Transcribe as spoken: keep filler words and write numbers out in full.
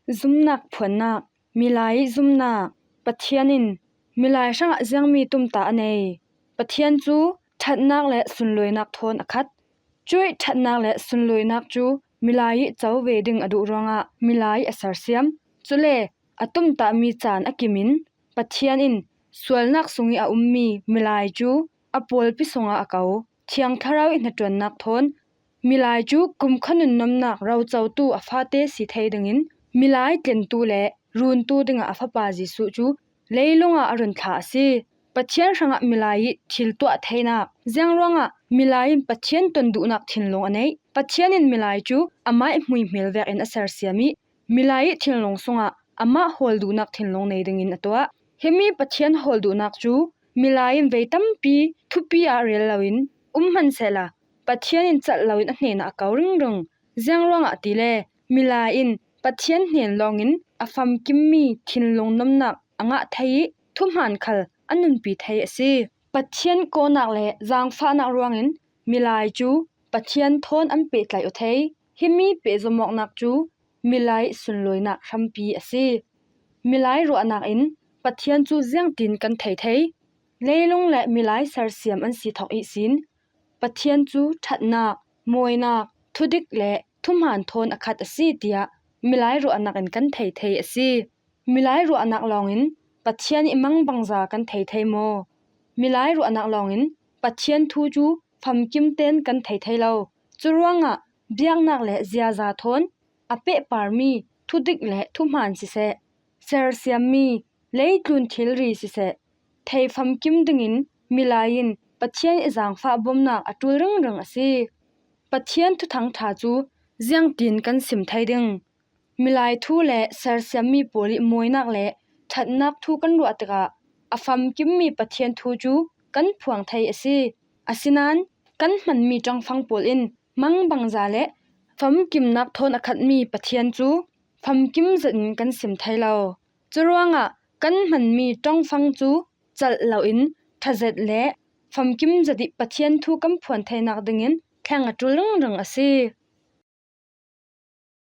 Zumnak phuannak. Milai ih zumnak. Pathian in milai hrangah ziangmi tumtah a nei? Pathian cu ṭhatnak le sunlawinak thawn a khat. Cuih ṭhatnak le sunlawinak cu milai ih co ve ding a duh ruangah milai ih a sersiam. Cule a tumtahmi caan a kimin Pathian in sualnak sungih a ummi milai cu a pawlpi sungah a ko. Thiang Thlarau ih hnaṭuannak thawn milai cu kumkhua nunnuamnak rocotu a fate si thei dingin milai tlintu le runtu dingah a Fapa Jesuh cu leilungah a run thlah a si. Pathian hrangah milai ih thil tuah theinak. Ziang ruangah milai in Pathian ton duhnak thinlung a neih? Pathian in milai cu amah ih hmuihmel vekin a sersiam ih milai ih thinlung sungah amah hawl duhnak thinlung nei dingin a tuah. Himi Pathian hawl duhnak cu milai in vei tampi thupi ah rel loin um hmansehla Pathian in calh loin a hnenah a ko ringring. Ziang ruangah tile milai in Pathian hnen lawngin a famkimmi thinlung nuamnak a ngah thei ih thuhmaan khal a nunpi thei a si. Pathian kawhnak le zaangfahnak ruangin milai cu Pathian thawn an pehtlaih aw thei. Himi pehzom awknak cu milai ih sunlawinak hrampi a si. Milai ruahnak in Pathian cu ziangtin kan thei thei? Leilung le milai sersiam an si thawk ihsin Pathian cu ṭhatnak, mawinak, thudik le thuhmaan thawn a khat a si, tiah milai ruahnak in kan thei thei a si. Milai ruahnak lawngin Pathian ih mangbangza kan thei thei maw? Milai ruahnak lawngin Pathian thu cu famkim tein kan thei thei lo. Curuangah biaknak le ziaza thawn a pehparmi thudik le thuhmaan siseh, sersiammi leitlun thilri siseh, thei famkim dingin milai in Pathian ih zaangfah bawmnak a ṭul ringring a si. Pathian thuthang ṭha cu ziangtin kan sim thei ding? Milai thu le sersiammi pawl ih mawinak le ṭhatnak thu kan ruah tikah a famkimmi Pathian thu cu kan phuang thei a si. Asinain kan hmanmi ṭongfang pawl in mangbangza le famkimnak thawn a khatmi Pathian cu famkim zetin kan sim thei lo. Curuangah kan hmanmi ṭongfang cu calh loin ṭha zet le famkim zet ih Pathian thu kan phuan theinak dingin thleng a ṭul ringring a si.